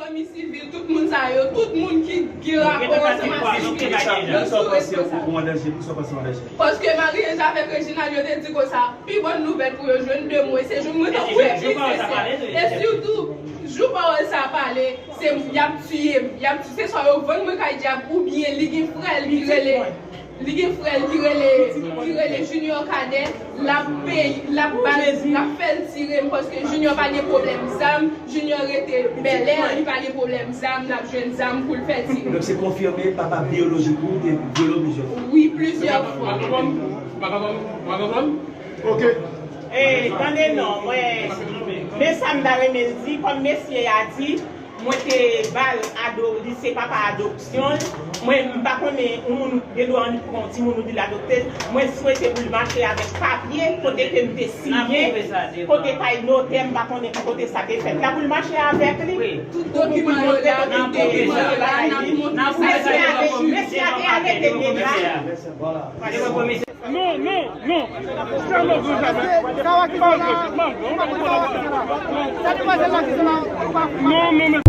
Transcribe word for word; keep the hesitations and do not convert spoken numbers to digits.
Fanmi sivil, tout moun sa yo, tout moun ki gen rapò ansanm ak sivil, yo sou responsab. Paske Marie-Ange avèk Reginald, yo te di konsa, pi bòn nouvèl pou yo jwenn de mwen, se jwenn mwen tankou enplisese. E sitou, jou pawòl sa a pale, se y ap tiye m, y ap, se swa yo vann mwen kay dyab, oubyen li gen frè l ki rele, li gen frè l ki rele, ki rele Junior Cadet, l ap peye, l ap ba l, l ap fè l tire m, paske Junior pa gen pwoblèm zam, Junior rete bèlè, li pa gen pwoblèm zam, l ap jwenn zam pou l fè tire. Donk se konfime papa byolojik ou te vyole w plizyè fwa? Wi, plizyè fwa. Ok. E, tande non, mwen, men sa m ta renmen di, kòm mesye a di, mwen te ba l ado, li se papa adoksyon l. Mwen, m pa konnen yon moun gen dwa annik pran yon timoun ou di l adopte l. Mwen swete pou l mache avèk papye, kote ke m te siyen, kote kay notè, m pa konnen ki kote sa te fèt la, pou l mache avèk li. Tout dokiman yo la, tout dokiman yo la, n ap montre sa. Mesye a te, mesye a te arete nèg la. Non, non, non. Sa w ap di la? Sa te pase la, ki se la? Non, non, men